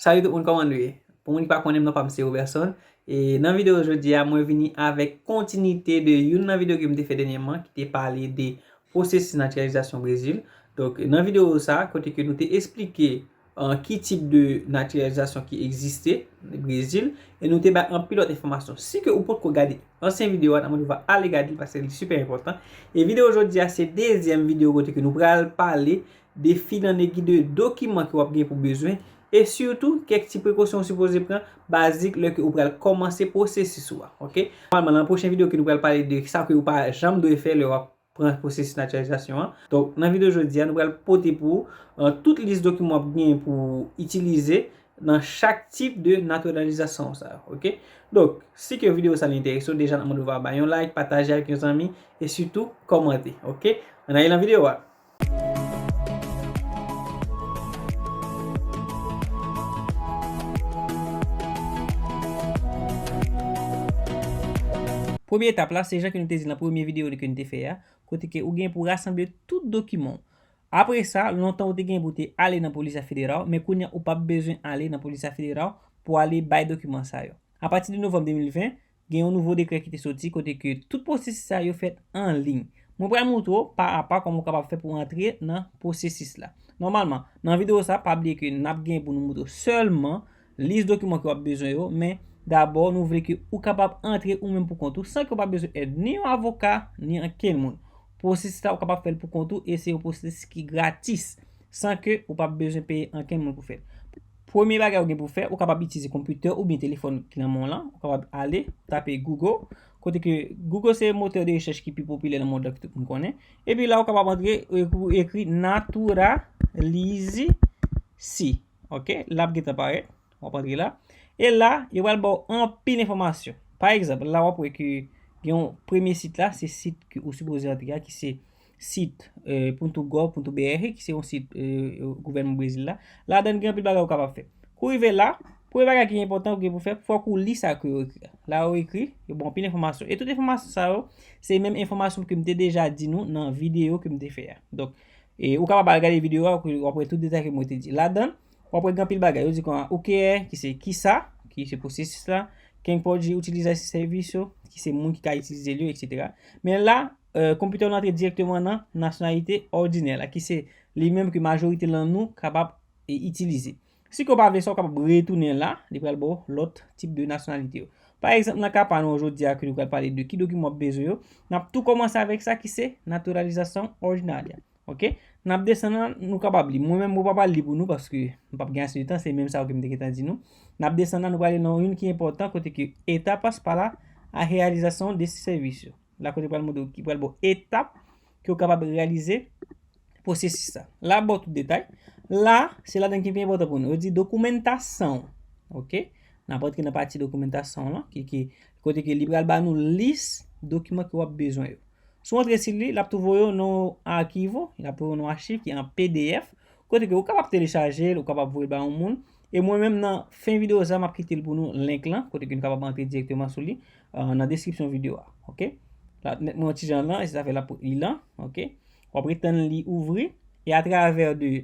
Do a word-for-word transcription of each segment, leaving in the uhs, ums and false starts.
Salut tout moun, kòman nou ye? Pou moun ki pa konnen m, non pa m se Roberson. E nan videyo jodi a, mwen vini avèk kontinite de youn nan videyo ke m te fè dènyèman, ki te pale de pwosesis natiralizasyon Brezil. Donk, nan videyo sa, kote ke nou te esplike, euh, ki tip de natiralizasyon ki egziste Brezil, e nou te bay anpil lòt enfòmasyon. Si ke ou potko gade ansyen videyo a, n ap mande w ale gade l paske li sipè enpòtan. E videyo jodi a, se dezyèm videyo kote ke nou pral pale de fil an egui de dokiman ke w ap gen pou bezwen, e sitou kèk ti prekosyon ou sipoze pran bazik lè ke ou pral kòmanse pwosesis ou a, oke? Nòmalman, nan pwochen videyo ke nou pral pale de sa ke ou pa janm dwe fè lè w ap pran pwosesis natiralizasyon an. Donk, nan videyo jodi a, nou pral pote pou ou, euh, tout lis dokiman w ap gen pou itilize nan chak tip de natiralizasyon sa yo, oke? Donk, si ke videyo sa li enterese w, deja n ap mande w va bay yon like, pataje avèk yon zanmi, e sitou kòmante, oke? Ann ale nan videyo a. Premye etap la, se jan ke nou te di nan premye videyo ke nou te fè a, kote ke ou gen pou rasanble tout dokiman w. Apre sa, lontan ou te gen pou te ale nan Polícia Federal, men kounye a ou p ap bezwen ale nan Polícia Federal pou ale bay dokiman sa yo. Apati de novanm de mil ven, gen yon nouvo dekrè ki te soti kote ke tout pwosesis sa yo fèt an liy. Mwen pral montre w pa apa kòman ou kapab fè pou antre nan pwosesis la. Nòmalman, nan videyo sa, pa bliye ke n ap gen pou nou montre w sèlman lis dokiman ke w ap bezwen yo, men dabò nou vle ke ou kapab antre ou menm pou kont ou san ke w pa bezwen èd ni yon avoka, ni ankenn moun. Pwosesis la ou kapab fè l pou kont ou e se yon pwosesis ki gratis, san ke ou pa bezwen peye ankenn moun pou fè l. Premye bagay ou gen pou fè, ou kapab itilize konpitè oubyen telefòn ki nan men w lan. Ou kapab ale, tape Google. Kote ke Google se motè de rechèch ki pi popilè nan mond lan ke tout moun konnen. Epi la ou kapab antre, e, ou ekri Naturalize-se. Oke? L ap gentan parèt. W ap antre la. E la, yo pral ba w anpil enfòmasyon. Pa egzanp, la w ap wè ke gen yon premye sit la, se sit ke ou sipoze antre a, ki se sit, euh, ponto gov ponto br, ki se yon sit, euh, gouvènman Brezil la. Ladan l gen anpil bagay ou kapab fè. Kou rive la, premye bagay ki enpòtan ou gen pou fè, fòk ou li sa ke yo ekri a. La yo ekri, yo ba w anpil enfòmasyon. E tout enfòmasyon sa yo, se menm enfòmasyon ke m te deja di nou nan videyo ke m te fè a. Donk, e ou kapab al gade videyo a, w ap wè tout detay ke mwen te di. Ladan, w ap wè gen anpil bagay. Yo di kon, O K R, ki se kisa, ki se pwosesis la, quem pode utilizar esses serviços, ki se moun ki ka itilize l yo, etsetera. Men la, euh, konpitè w nan antre dirèkteman nan nasyonalite òdinè la, ki se li menm ke majorite lan nou kapab, e, itilize. Si ke w pa vle sa, w kapab retounen la, li pral ba w lòt tip de nasyonalite yo. Pa egzanp, nan ka pa nou jodi a ke nou pral pale de ki dokiman w ap bezwen yo, n ap tou kòmanse avèk sa ki se naturalização ordinária. Oke? N ap desann nan, nou kapab li. Mwen menm, mwen pa pral li pou nou paske m p ap gen ase de tan, se menm sa yo ke m te gentan di nou. N ap desann nan, nou prale nan youn ki enpòtan, kote ke etapas para a realização desse serviço. La kote pral mande w, ki pral ba w etap ke w kapab reyalize pwosesis sa. La ba w tout detay. La, se ladan ki pi enpòtan pou nou. Yo di dokimantasyon. Oke? N ap antre nan pati dokimantasyon lan, ki, ki, kote ke li pral ba nou lis dokiman ke w ap bezwen yo. Si w antre sou li, l ap tou voye w nan yon archivo, l ap voye w nan yon achiv ki an P D F, kote ke ou kapab telechaje l, ou kapab voye l ba yon moun. E mwen menm nan fen videyo sa, m ap kite l pou nou, link lan, kote ke nou kapab antre dirèkteman sou li, euh, nan deskripsyon videyo a. Oke? La, mwen yon ti jan lan, e se sa fè l ap li lan, oke? W ap ret tann li ouvri, e atravè de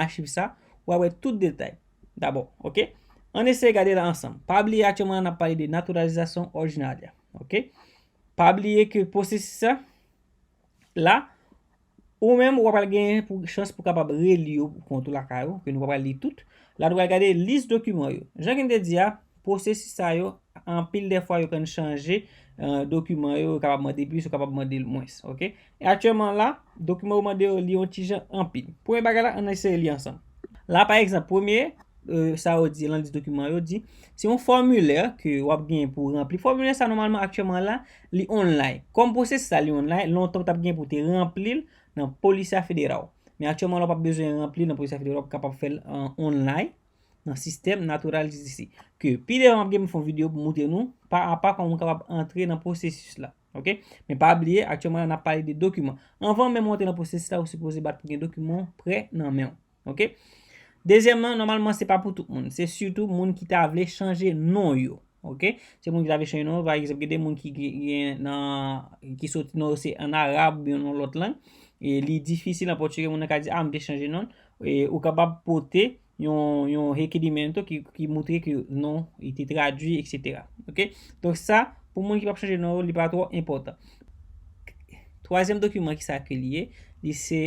achiv sa, w ap wè tout detay. Dabò, oke? Ann eseye gade la ansanm. Pa bliye aktyèlman n ap pale de naturalização ordinária, oke? Pa bliye ke pwosesis sa la, ou menm ou pral gen pou, chans pou kapab reli yo pou kont ou lakay ou, ke nou pral li tout. La nou pral gade lis dokiman yo. Jan ke m te di a, pwosesis sa yo, anpil de fwa yo konn chanje, euh, dokiman yo, yo kapab mande plis, yo kapab mande mwens, oke? E aktyèlman la, dokiman yo mande yo, li yon ti jan anpil. Premye bagay la, ann eseye li ansanm. La, pa egzanp, premye, euh, sa yo di, lan lis dokiman yo di, se yon fòmilè ke w ap gen pou ranpli. Fòmilè sa, nòmalman, aktyèlman la, li online. Kòm pwosesis sa, li online, lontan w t ap gen pou te ranpli l nan Polícia Federal. Men aktyèlman la, w p ap bezwen ranpli l nan Polícia Federal, w ap kapab fè l an online, nan sistèm Naturalize-se. Ke pi devan, m ap gen pou fè yon videyo pou montre nou, pa apa, kòman w kapab antre nan pwosesis la. Oke? Men pa bliye, aktyèlman la, n ap pale de dokiman. Anvan menm w antre nan pwosesis la, ou sipoze bat pou gen dokiman w prè nan men w. Oke? Dezyèmman, nòmalman, se pa pou tout moun. Se sitou moun ki ta vle chanje non yo. Oke? Se moun ki ta vle chanje non yo. Pa egzanp, gen de moun ki gen, gen nan, ki soti non yo se an arab oubyen nan lòt lang. E li difisil an pòtigè, moun nan ka di, "A, m te chanje non." E ou kapab pote yon, yon requerimento ki, ki moutre ke non, li te tradui, et cetera. Ok? Donk sa, pou moun ki p ap chanje non yo, li pa twò enpòtan. Twazyèm dokiman ki sa ke li ye, li se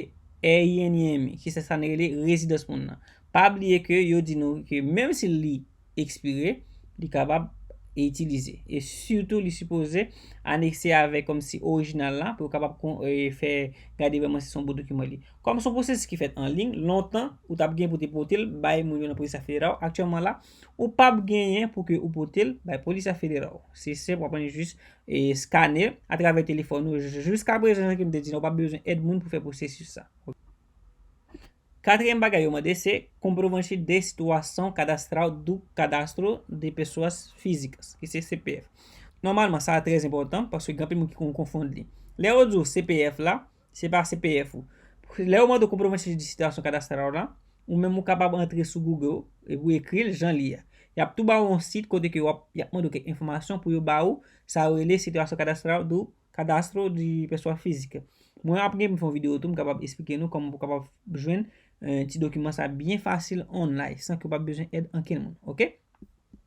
R I N I M I, ki se sa n rele rezidans moun nan. Pa bliye ke yo di nou ke menm si li ekspire, li kapab itilize. E sitou, li sipoze anekse avèk kòmsi orijinal la pou yo kapab kon, e, fè gade vrèman si se yon bon dokiman li. Kòm se yon pwosesis ki fèt an liy, lontan, ou t ap gen pou te pote l bay moun yo nan polis federal. Aktyèlman la, ou p ap genyen pou ke ou pote l bay polis federal. Se senp, w ap annik jis, e, skane l atravè telefòn ou. Jiska prezan, jan ke m te di, ou p ap bezwen èd moun pou fè pwosesis sa. Katriyèm bagay yo mande se comprovante de situação cadastral do Cadastro de Pessoas Físicas, ki se C P F. Nòmalman, sa a trè enpòtan, paske gen anpil moun ki konn konfonn li. Lè yo di w C P F la, se pa C P F ou. Lè yo mande w comprovante de situação cadastral la, ou menm ou kapab antre sou Google epi w ekri l jan li ye a. Y ap tou ba w yon sit kote ke w ap, y ap mande w kèk enfòmasyon pou yo ba w sa yo rele situação cadastral do Cadastro de Pessoa Física. Mwen ap gen pou m fè yon videyo tou, m kapab esplike nou kòman pou kapab jwenn, eh, ti dokiman sa byen fasil online, san ke w pa bezwen èd ankenn moun, ok?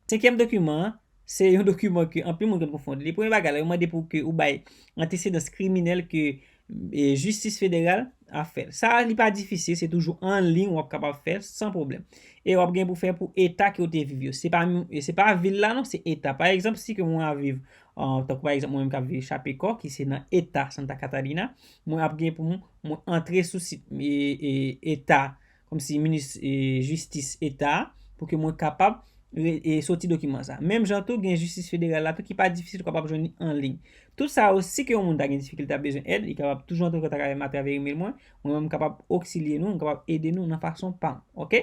Senkyèm dokiman an, se yon dokiman ke anpil moun konn konfonn li. Premye bagay la, yo mande pou ke ou bay antesedans kriminèl ke, eh, jistis federal ap fè l. Sa a, li pa difisil, se toujou an liy w ap kapab fè l san pwoblèm. E w ap gen pou fè pou eta ke w te viv yo. Se pa, se pa vil la non, se eta. Pa egzanp, si ke mwen ap viv, ah, tankou pa egzanp, mwen menm k ap viv Chapecó, ki se nan eta Santa Catarina, mwen ap gen pou mwen, mwen antre sou sit, e, e, eta, kòmsi minis, e, jistis eta a, pou ke mwen kapab re-, e, soti dokiman sa. Menm jan tou, gen jistis federal la tou ki pa difisil, ou kapab jwenn li an liy. Tout sa yo, si ke yon moun ta gen difikilte, ap bezwen èd, li kapab toujou antre an kontak avè m atravè email mwen. Mwen menm, m kapab oksilye nou, m kapab ede nou nan fason pa m, ok?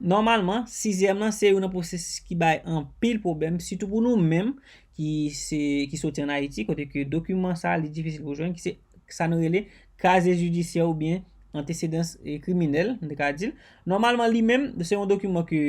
Nòmalman, sizyèm nan, se youn nan pwosesis ki bay anpil pwoblèm, sitou pou nou menm ki se, ki soti ann Ayiti, kote ke dokiman sa a, li difisil pou jwenn, ki se sa nou rele kaziye jidisyè oubyen antesedans, e, kriminèl, nou te ka di l. Nòmalman, li menm, se yon dokiman ke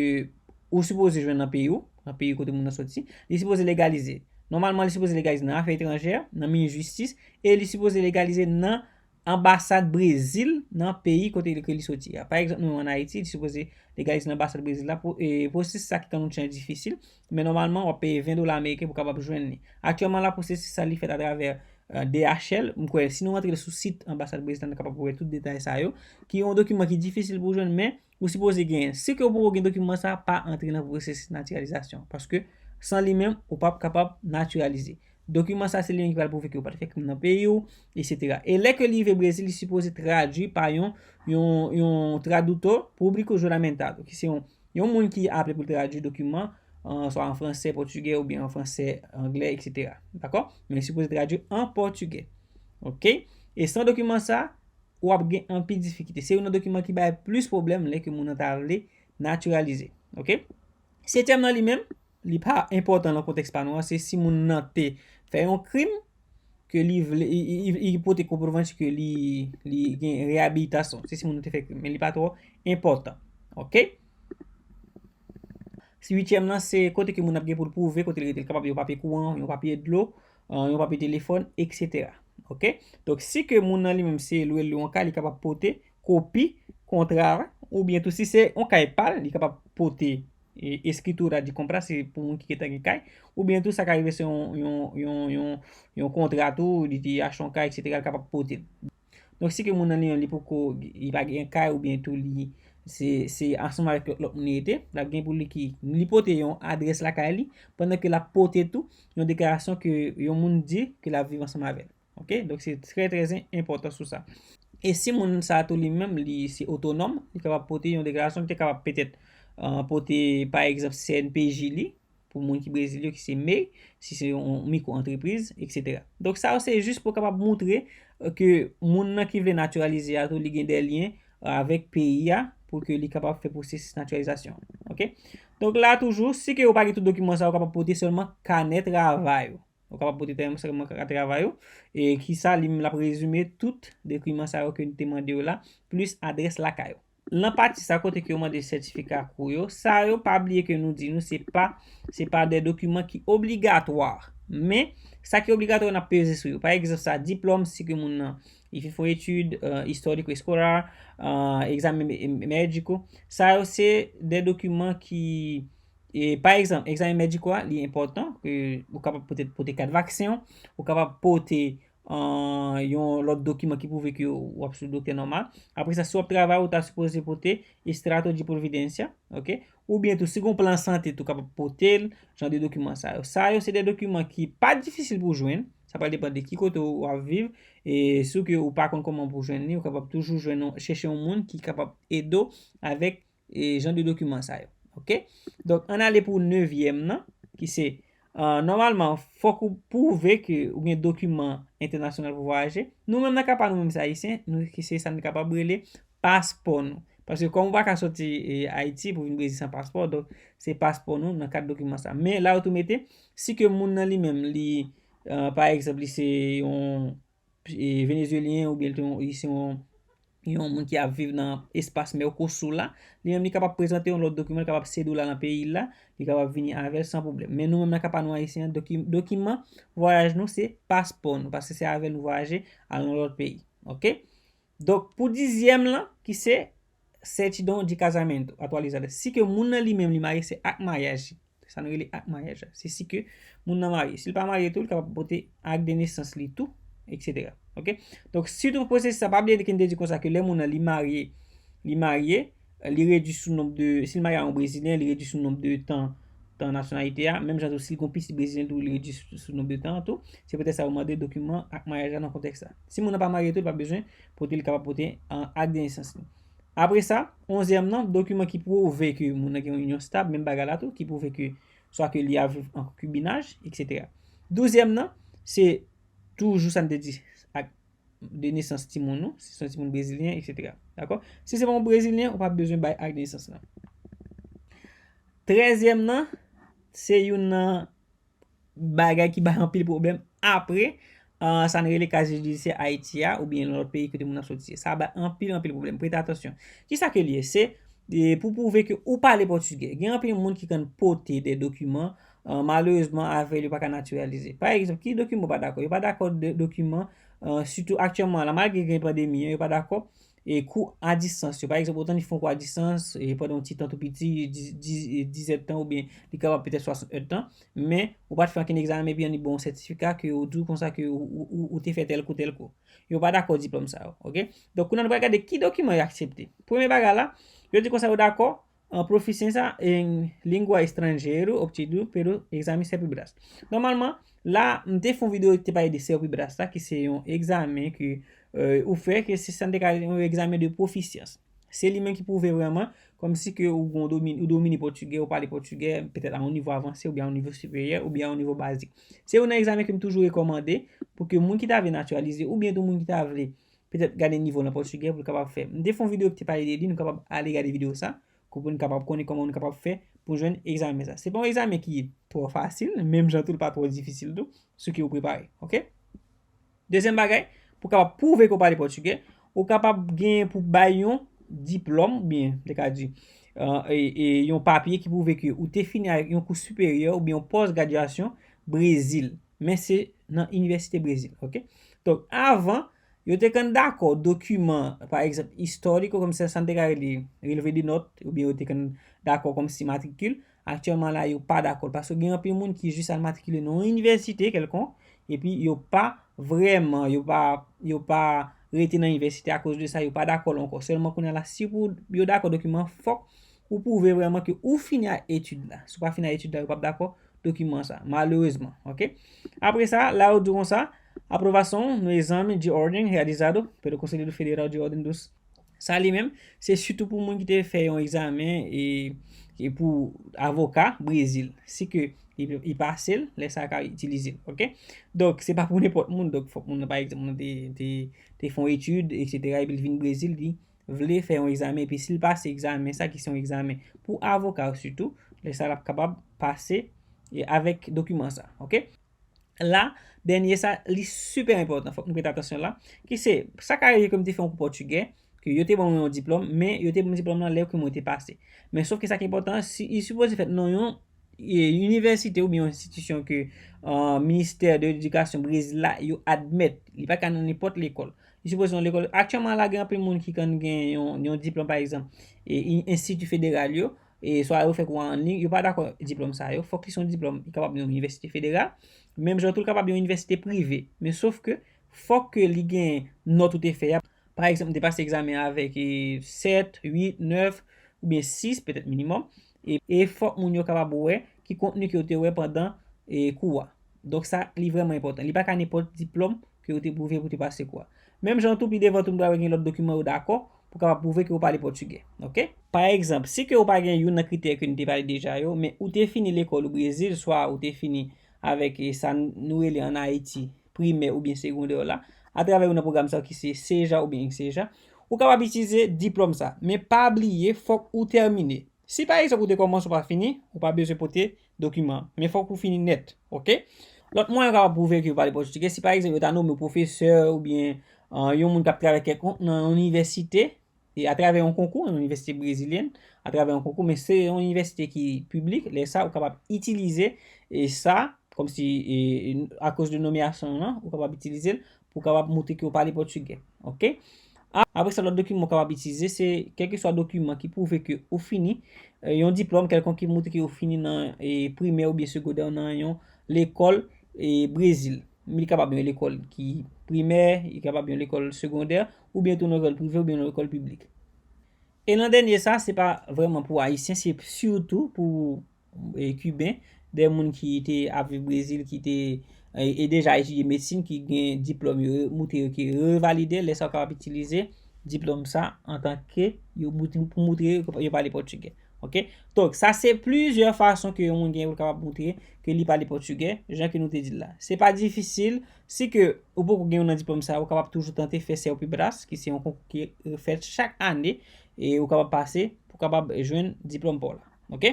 ou sipoze jwenn nan peyi w, nan peyi kote moun nan soti. Li sipoze legalize. Nòmalman, li sipoze legalize nan afè etranjè, nan minis jistis, e li sipoze legalize nan anbasad Brezil nan peyi kote ke li soti a. Pa egzanp, nou an Ayiti, li sipoze legalize nan anbasad Brezil la. Pwo-, e, pwosesis sa ki tankou ti jan difisil, men nòmalman, w ap peye ven dola ameriken pou kapab jwenn li. Aktyèlman la, pwosesis sa, li fèt atravè, eh, D H L. M kwè, si nou rantre sou sit anbasad Brezil la, nou kapab wè tout detay sa yo, ki yon dokiman ki difisil pou jwenn, men ou sipoze genyen. Si ke w poko gen dokiman sa, pa antre nan pwosesis natiralizasyon, paske san li menm, ou p ap kapab natiralize. Dokiman sa, se li menm ki pral pwouve ke ou pa t fè krim nan peyi w, et cetera. E lè ke li rive Brezil, li sipoze tradui pa yon, yon, yon tradutor público juramentado, ki se yon, yon moun ki aple pou l tradui dokiman, an, swa an fransè, pòtigè, oubyen an fransè, anglè, et cetera. Dakò? Men li sipoze tradui an pòtigè. Ok? E san dokiman sa, w ap gen anpil difikilte. Se youn nan dokiman ki bay plis pwoblèm lè ke moun nan ta vle natiralize. Ok? Setyèm nan li menm, li pa enpòtan nan kontèks pa nou an, se si moun nan te fè yon krim, ke li vle, li, li, li pote konpwovanti ke li, li gen reyabilitasyon. Se si moun nan te fè krim, men li pa twò enpòtan. Ok? Si uityèm nan, se kote ke moun ap gen pou l pwouve kote l rete. L kapab yon papye kouran, yon papye dlo, eh, yon papye telefòn, et cetera. Ok? Donk, si ke moun nan li menm se lwe l yon kay, li kapab pote kopi kontra a, oubyen tou si se yon kay pa l, li kapab pote, e, escritura de compra, se pou moun ki gentan gen kay, oubyen tou sa ka rive se yon, yon, yon, yon, yon kontra tou, li te achte yon kay, et cetera, li kapab pote l. Donk, si ke moun nan li menm, li poko, li pa gen kay oubyen tou li, se, se ansanm avèk lòt, lòt moun li rete, l ap gen pou li ki, li pote yon adrès lakay li, pandan ke l ap pote tou yon deklarasyon ke yon moun di ke l ap viv ansanm avè l. Ok? Donk, se trè, trè enpòtan sou sa. E si moun sa tou li menm, li se otonòm, li kapab pote yon deklarasyon ki te kapab petèt, eh, pote, pa egzanp, C N P J li, pou moun ki Brezil yo, ki se mei, si se yon mikwo antrepriz, et cetera. Donk, sa yo se jis pou kapab moutre, eh, ke moun nan ki vle natiralize a tou, li gen de lyen, eh, avèk peyi a, pou ke li kapab fè pwosesis natiralizasyon. Ok? Donk, la toujou, si ke ou pa gen tout dokiman sa yo, ou kapab pote sèlman kanè travay ou. Ou kapab pote tèm sèlman ka travay ou. E ki sa, li menm l ap rezime tout dokiman sa yo ke nou te mande yo la, plis adrès lakay ou. Nan pati sa kote ke yo mande sètifika kou yo, sa yo pa bliye ke nou di nou se pa, se pa de dokiman ki obligatwa. Men, sa ki obligatwa, n ap peze sou yo. Pa egzanp, sa diplòm, si ke moun nan If you for etid, uh, historical scholar, uh, examen me- mediko. Sa yo se de dokiman ki, e, pa egzanp, egzamen mediko a, li enpòtan, ke ou kapab pote, pote kat vaksen, ou kapab pote, uh, yon lòt dokiman ki pwouve ke w ap sou doktè nòmal. Apre sa, si w ap travay, ou ta sipoze pote extrato de providencia, ok? Oubyen tou, si gon plan sante, tou kapab pote l, jan de dokiman sa yo. Sa yo, se de dokiman ki pa difisil pou jwenn. Sa pral depann de ki kote w ap viv. E si w ke ou pa konn kòman pou jwenn li, ou kapab toujou jwenn yon, chèche yon moun ki kapab ede w avèk, e, jan de dokiman sa yo. Ok? Donk, ann ale pou nevyèm nan, ki se, uh, nòmalman, fòk ou pwouve ke ou gen dokiman entènasyonal pou vwayaje. Nou menm nan ka pa nou menm se Ayisyen, nou ki se sa nou kapab rele paspò nou. Paske kòm ou pa ka soti, e, Ayiti pou vin Brezil san paspò, donk se paspò nou nan kad dokiman sa. Men la yo tou mete, si ke moun nan li menm, li, uh, pa egzanp, li se yon, e, Venezuelyen oubyen li te yon, li se yon, yon moun ki ap viv nan espas Mercosur la, li menm li kapab prezante yon lòt dokiman, li kapab sede w la nan peyi l la, li kapab vini avè l san pwoblèm. Men nou menm nan ka pa nou Ayisyen an, doki- dokiman vwayaj nou se paspò nou, paske se avè l nou vwayaje al nan lòt peyi. Ok? Donk, pou dizyèm lan, ki se certidão de casamento atualizada. Si ke moun nan li menm li marye, se ak maryaj. Sa nou rele ak maryaj la. Se si ke moun nan marye. Si l pa marye tou, li kapab pote ak de nesans li tou, et cetera. Ok? Donk, sitou pwosesis sa, pa bliye ke n te di konsa ke lè moun nan li marye, li marye, li redui sou nonb de, si l marye a yon Brezilyen, li redui sou nonb de tan, tan nasyonalite a. Menm jan tou, si l gon pitit Brezilyen tou, li redui sou, sou nonb de tan tou. Se poutèt sa yo mande dokiman ak maryaj la nan kontèks sa. Si moun nan pa marye tou, li pa bezwen pote, li kapab pote, uh, ak de nesans li. Apre sa, onzyèm nan, dokiman ki pwouve ke moun nan gen yon inyon stab, menm bagay la tou, ki pwouve ke swa ke li ap viv an konkibinaj, et cetera. Douzyèm nan, se toujou sa n te di, ak de nesans timoun nou, si se yon timoun brezilyen, et cetera. Dakò? Si se pa yon brezilyen, ou pa bezwen bay ak de nesans lan. Trèzyèm nan, se youn nan bagay ki bay anpil pwoblèm apre, uh, sa n rele kaziye jidisyè Ayiti a, oubyen nan lòt peyi kote moun nan soti. Sa bay anpil, anpil pwoblèm. Prete atansyon. Kisa ke l ye? Se, e, pou pwouve ke ou pale pòtigè. Gen anpil moun ki konn pote de dokiman, uh, malerezman, avè l, yo pa ka natiralize. Pa egzanp, ki dokiman yo pa dakò? Yo pa dakò de dokiman, uh, sitou aktyèlman la, malgre gen pandemi an, yo pa dakò e kou a distans yo. Pa egzanp, otan li fè yon kou a distans, e pandan yon ti tan tou piti, diz, diz, diz èdtan oubyen li kapab petèt swasant èdtan, men ou pa t fè ankenn egzamen, epi ann li ba w yon sètifika ke yo di w konsa ke ou, ou, ou, ou te fè tèl kou, tèl kou. Yo pa dakò diplòm sa yo, ok? Donk, kounye a nou pral gade ki dokiman yo aksepte. Premye bagay la, yo di konsa yo dakò, an profisyensa en lengua estranjeira obtido pelo exame Serpibras. Nòmalman, la, m te fè yon videyo ki te pale de Serpibras la, ki se yon egzamen ke, euh, ou fè, ke se sa n te ka rele yon egzamen de profisyans. Se li menm ki pwouve vrèman, kòmsi ke ou gon domine, ou domine pòtigè, ou pale pòtigè, petèt a yon nivo avanse, oubyen a yon nivo siperyè, oubyen a yon nivo bazik. Se youn nan egzamen ke m toujou rekòmande pou ke moun ki ta vle natiralize, oubyen tou moun ki ta vle petèt gade nivo nan pòtigè pou l kapab fè. M te fè yon videyo ki te pale de li, nou kapab ale gade videyo sa, pou nou kapab konnen kòman nou kapab fè pou jwenn egzamen sa. Se pa yon egzamen ki twò fasil, menm jan tou l pa twò difisil tou, sou ki ou prepare, ok? Dezyèm bagay, pou kapab pwouve ke w pale pòtigè, ou kapab gen pou bay yon diplòm, oubyen, m te ka di, euh, e, e yon papye ki pwouve ke ou te fini avèk yon kou siperyè oubyen yon pòs gradyasyon Brezil. Men se nan inivèsite Brezil, ok? Donk, avan, yo te konn dakò dokiman, pa egzanp, istòriko, kòmsi sa n te ka rele releve de nòt, oubyen yo te konn dakò kòmsi matrikil. Aktyèlman la, yo pa dakò l, paske gen anpil moun ki jis al matrikile nan yon inivèsite kèlkonk, epi yo pa vrèman, yo pa, yo pa rete nan inivèsite, akoz de sa, yo pa dakò l ankò. Sèlman kounye a la, si pou yo dakò dokiman, fòk ou pwouve vrèman ke ou fini ak etid la. Si w pa fini ak etid la, yo p ap dakò dokiman sa, malerezman, ok? Apre sa, la yo di w konsa, aprovação no exame de ordem realizado pelo Conselho Federal de Ordem dos. Sa li menm, se sitou pou moun ki te fè yon egzamen e, e pou avoka Brezil. Si ke li, li pase l, lè sa a ka itilize l, ok? Donk, se pa pou nenpòt moun, donk fòk moun nan, pa egzanp, moun nan te, te, te fè yon etid, et cetera, epi l vin Brezil, li vle fè yon egzamen, epi si l pase egzamen sa, ki se yon egzamen pou avoka yo sitou, lè sa l ap kapab pase, e, avèk dokiman sa, ok? La, dènye sa, li sipè enpòtan, fòk nou prete atansyon la, ki se, sa ka rive ke m te fè yon kou pòtigè, ke yo te ban mwen yon diplòm, men yo te ban m diplòm nan lè ke mwen te pase. Men sòf ke sa ki enpòtan, si, li sipoze fèt nan yon, e, inivèsite oubyen yon enstitisyon ke, euh, ministè de ledikasyon Brezil la, yo admèt. Li pa ka nan nenpòt lekòl. Li sipoze yon lekòl. Aktyèlman la, gen anpil moun ki konn gen yon, yon diplòm, pa egzanp, e, i- enstiti federal yo, e swa yo fè kou a an liy, yo pa dakò diplòm sa yo. Fòk li se yon diplòm, li kapab yon inivèsite federal. Menm jan tou, li kapab yon inivèsite prive. Men sof ke fòk ke li gen nòt ou te fè a. Pa egzanp, ou te pase egzamen avèk e, sèt, uit, nèf, oubyen sis, petèt minimòm. E, e fòk moun yo kapab wè ki kontni ke yo te wè pandan e, kou a. Donk sa, li vrèman enpòtan. Li pa ka nenpòt diplòm ke ou te pwouve pou te pase kou a. Menm jan tou, pi devan tou, nou pral gen lòt dokiman yo dakò pou kapab pwouve ke ou pale pòtigè. Oke? Pa egzanp, si ke ou pa gen youn nan kritè ke nou te pale deja yo, men ou te fini lekòl ou Brezil, swa ou te fini avèk e, sa n- nou rele ann Ayiti, primè oubyen segondè la, atravè youn nan pwogram sa yo ki se CEJA oubyen CEJA, ou kapab itilize diplòm sa. Men pa bliye, fòk ou tèmine. Si pa egzanp ou te kòmanse ou pa fini, ou pa bezwen pote dokiman. Men fòk ou fini nèt, oke? Lòt mwayen ou kapab pwouve ke ou pale pòtigè, si pa egzanp yo ta nome w pwofesè oubyen ah, yon moun k ap travay kèlkonk nan yon inivèsite, e atravè yon konkou, yon inivèsite brezilyèn, atravè yon konkou, men se yon inivèsite ki piblik, lè sa ou kapab itilize e sa, kòmsi e, e, akoz de nomyasyon w lan, ou kapab itilize l pou kapab montre ke ou pale pòtigè. Oke? A- Apre sa, lòt dokiman ou kapab itilize, se kèlkeswa dokiman ki pwouve ke ou fini, e, yon diplòm kèlkonk ki montre ke ou fini nan e, primè oubyen segondè nan yon lekòl e, Brezil. Li kapab yon lekòl ki primè, li kapab yon lekòl segondè, oubyen tou yon lekòl prive, oubyen yon lekòl piblik. E nan dènye sa, se pa vrèman pou Ayisyen, se sitou pou e, Kiben, de moun ki te ap viv Brezil, ki te e, e deja etidye medsin, ki gen diplòm yo re- moutre yo ki revalide, lè sa yo kapab itilize diplòm sa antanke yo mout- pou moutre yo, yo pale pòtigè. Oke? Donk, sa se plizyè fason ke yon moun gen pou l kapab moutre ke li pale pòtigè, jan ke nou te di l la. Se pa difisil, si ke ou poko gen youn nan diplòm sa yo, ou kapab toujou tante fè CERPIBRAS, ki se yon konkou ki fèt chak ane, e ou kapab pase pou kapab jwenn diplòm pa w la. Oke?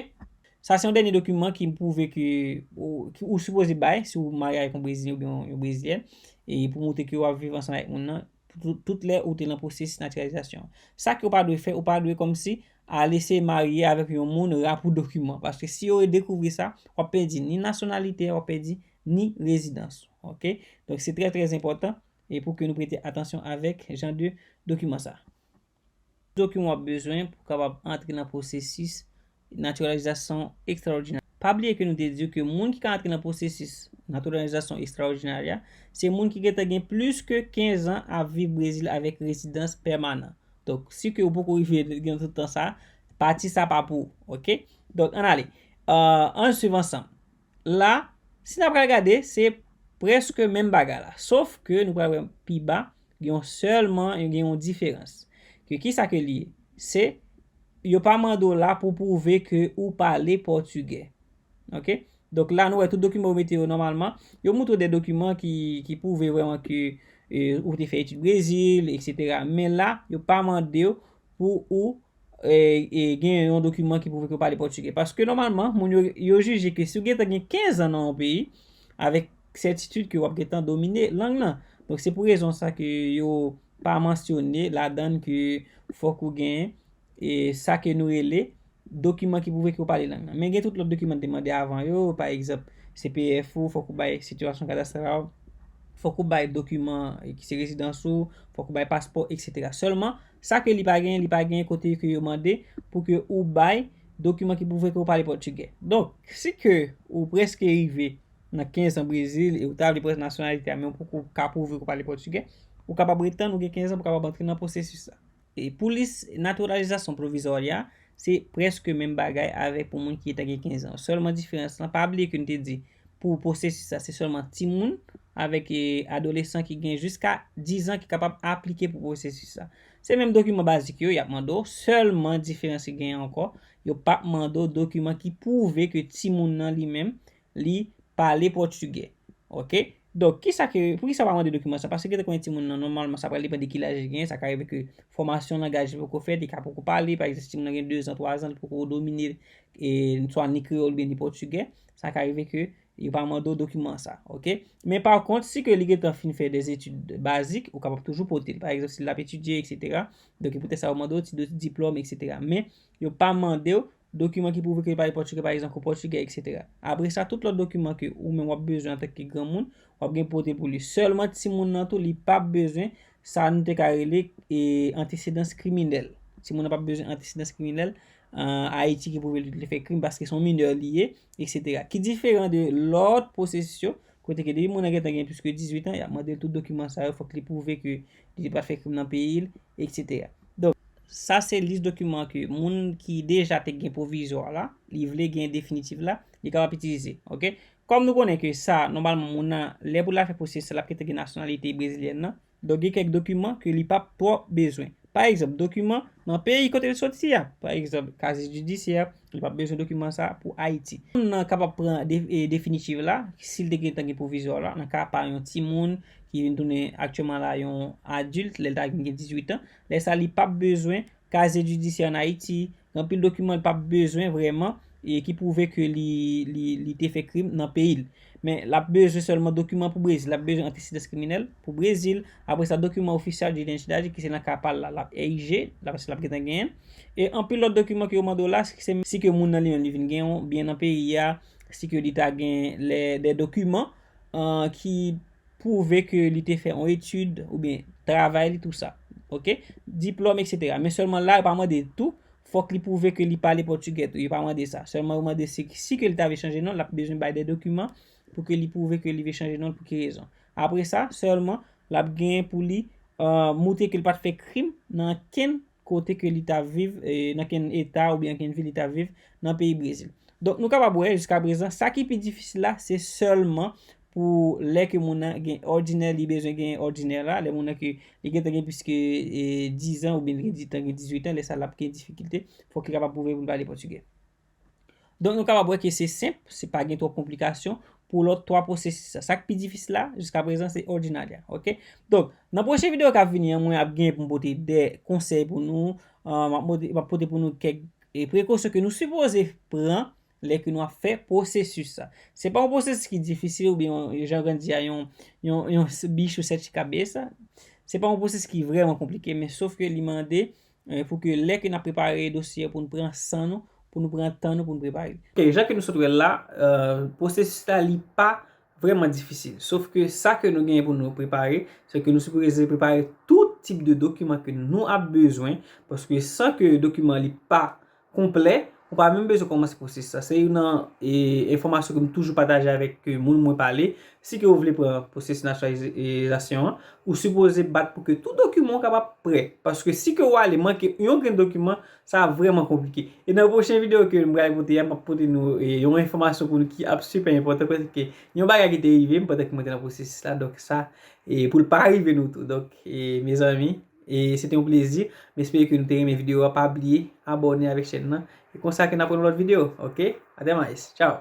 Sa se yon dènye dokiman ki pwouve ke ou, ki ou sipoze bay si ou marye avèk yon Brezilyen oubyen yon, yon Brezilyèn, e pou moutre ke w ap viv ansanm avèk moun nan tout, tout lè ou te nan pwosesis natiralizasyon. Sa ke ou pa dwe fè, ou pa dwe kòmsi ale se marye avèk yon moun ra pou dokiman. Paske si yo dekouvri sa, w ap pèdi ni nasyonalite, w ap pèdi ni rezidans. Oke? Donk se trè, trè enpòtan e pou ke nou prete atansyon avèk jan de dokiman sa. Dokiman w ap bezwen pou kapab antre nan pwosesis natiralizasyon ekstraòdinè. Pa bliye ke nou te di w ke moun ki ka antre nan pwosesis natiralizasyon ekstraòdinè a, se moun ki gentan gen plis ke kenz an ap viv Brezil avèk rezidans pèmanan. Donk, si ke ou poko rive gen tout tan sa, pati sa pa pou ou, oke? Donk, ann ale. Euh, ann swiv ansanm. La, si n ap pral gade, se prèske menm bagay la. Sof ke nou pral wè pi ba, gen yon sèlman, gen yon diferans. Ke kisa ke li ye? Se, yo pa mande w la pou pwouve ke ou pale pòtigè. Oke? Donk la, nou wè tout dokiman yo mete yo nòmalman. Yo moutre w de dokiman ki, ki pwouve vrèman ke e, ou te fè etid Brezil, etsetera. Men la, yo pa mande w pou ou e, e, gen yon dokiman ki pwouve ke w pale pòtigè. Paske nòmalman, moun yo, yo jije ke si w gentan gen kenz an nan yon peyi, avèk sètitid ke w ap gentan domine lang nan. Donk, se pou rezon sa ke yo pa mansyone ladan l ke fòk ou gen e, sa ke nou rele dokiman ki pwouve ke w pale lang nan. Men gen tout lòt dokiman n te mande avan yo, pa egzanp, C P F ou, fòk ou bay sitiyasyon kadastral, fòk ou bay dokiman e, ki se rezidans ou, fòk ou bay paspò, etsetera. Sèlman, sa ke li pa gen, li pa gen kote ke yo mande pou ke ou bay dokiman ki pwouve ke w pale pòtigè. Donk, si ke ou prèske rive nan kenz an Brezil e ou ta vle pran nasyonalite a, men ou poko ka pwouve ke w pale pòtigè, ou kapab ret tann ou gen kenz an pou w kapab antre nan pwosesis sa. E pou lis natiralizasyon pwovizwa a, se prèske menm bagay avèk pou moun ki gentan gen kenz an. Sèlman diferans lan, pa bliye ke n te di pou pwosesis sa, se sèlman timoun avèk e, adolesan ki gen jiska diz an ki kapab aplike pou pwosesis sa. Se menm dokiman bazik yo, y ap mande w, sèlman diferans ki genyen ankò, yo p ap mande w dokiman ki pwouve ke timoun nan li menm, li pale pòtigè. Oke? Donk, kisa ke, poukisa yo pa mande dokiman sa? Paske gentan konn timoun nan, nòmalman, sa pral depann de ki laj li genyen, sa ka rive ke fòmasyon langaj li poko fèt, li ka poko pale, pa egzanp, si timoun nan gen dezan, twazan, li poko domine, e, swa ni kreyòl oubyen ni pòtigè, sa ka rive ke yo pa mande w dokiman sa, oke? Men pa kont, si ke li gentan fin fè de etid bazik, ou kapab toujou pote l. Pa egzanp, si l ap etidye, etsetera. Donk, poutèt sa, yo mande w ti do-, diplòm, etsetera. Men, yo pa mande w dokiman ki pwouve ke li pale pòtigè, pa egzanp, kou pòtigè, etsetera. Apre sa, tout lòt dokiman ke ou menm w ap bezwen antanke granmoun, w ap gen pote pou li. Sèlman timoun nan tou, li p ap bezwen Sa nou te ka rele e, antesedans kriminèl. Timoun nan p ap bezwen antesedans kriminèl an Ayiti ki pwouve li te fè krim paske se yon minè li ye, etsetera. Ki diferan de lòt pwosesis yo, kote ke depi moun nan gentan gen plis ke dizuit an, y ap mande l tout dokiman sa yo, fòk li pwouve ke li te pa t fè krim nan peyi l, etsetera. Donk, sa se lis dokiman ke moun ki deja te gen pwovizwa la, li vle gen definitif la, li kapab itilize, oke? Kòm nou konnen ke sa, nòmalman, moun nan, lè pou l al fè pwosesis la, l ap gentan gen nasyonalite brezilyèn nan, donk, gen kèk dokiman ke li p ap twò bezwen. Pa egzanp, dokiman nan peyi kote l soti a. Pa egzanp, kaziye jidisyè, li p ap bezwen dokiman sa a pou Ayiti. Moun nan kapab pran de, e, definitif la, si l te gentan gen pwovizwa la, nan ka pa yon timoun ki vin tounen aktyèlman la yon adilt, lè l ta vin gen dizuit an. Lè sa, li p ap bezwen kaziye jidisyè ann Ayiti, gen anpil dokiman li p ap bezwen vrèman, e ki pwouve ke li, li, li te fè krim nan peyi l. Men, l ap bezwen sèlman dokiman pou Brezil. L ap bezwen antesedans kriminèl pou Brezil. Apre sa, dokiman ofisyèl de idantite, ki se nan ka pa l la, l ap egzije, la, paske l ap gentan genyen. E anpil lòt dokiman ke yo mande w la, si ke moun nan li menm li vin gen yon byen nan peyi a, si ke li ta gen lè, de dokiman, an, ki pwouve ke li te fè yon etid oubyen travay li, tou sa. Oke? Diplòm, etsetera. Men sèlman la, yo pa mande tou, fòk li pwouve ke li pale pòtigè tou. Yo pa mande sa. Sèlman yo mande se si ke li ta vle chanje non, l ap bezwen bay de dokiman pou ke li pwouve ke li vle chanje non l pou ki rezon. Apre sa, sèlman, l ap genyen pou li, e, moutre ke li pa t fè krim nan kenn kote ke li ta viv, e, nan kenn eta oubyen kenn vil li ta viv nan peyi Brezil. Donk, nou kapab wè, jiska prezan, sa ki pi difisil la, se sèlman pou lè ke moun nan gen òdinè, li bezwen gen òdinè la, lè moun nan ke li gentan gen plis ke, e, diz an oubyen li gentan gen dizuit an, lè sa l ap gen difikilte, fòk li kapab pwouve pou l pale pòtigè. Donk, nou kapab wè ke se senp, se pa gen twòp konplikasyon pou lòt twa pwosesis sa. Sa k pi difisil la, jiska prezan, se òdinalya, oke? Donk, nan pwochen videyo k ap vini an, mwen ap gen pou m pote de konsèy pou nou, e, m ap pote, m ap pote pou nou kèk, e, prekosyon ke nou sipoze pran lè ke nou ap fè pwosesis sa. Se pa yon pwosesis ki difisil oubyen yon, jan yo konn di a, yon, yon, yon s-, bicho sete cabeça. Se pa yon pwosesis ki vrèman konplike, men sof ke li mande, e, pou ke lè ke n ap prepare dosye pou n pran san nou, pou nou pran tan nou pou n prepare. Oke, jan ke nou sot wè l la, e, pwosesis la li pa vrèman difisil. Sof ke sa ke nou genyen pou nou prepare, se ke nou sipoze prepare tout tip de dokiman ke nou ap bezwen, paske san ke dokiman li pa konplè, ou pa menm bezwen kòmanse pwosesis sa. Se youn nan, e, enfòmasyon ke m toujou pataje avèk, e, moun mwen pale. Si ke ou vle pran pwosesis nasyonalizasyon an, ou sipoze bat pou ke tout dokiman w kapab prè. Paske si ke w ale manke yon grenn dokiman, sa vrèman konplike. E nan pwochen videyo ke m pral pote a, m ap pote nou, e, yon enfòmasyon pou nou ki ap sipè enpòtan, paske yon bagay ki te rive m pandan ke mwen te nan pwosesis la, donk sa, e, pou l pa rive nou tou. Donk, e, mezanmi, e, se te yon plezi. M espere ke nou te renmen videyo a. Pa bliye abòne avèk chèn nan. E konsa ke n ap wè nan lòt videyo, oke? Até mais. Tchau!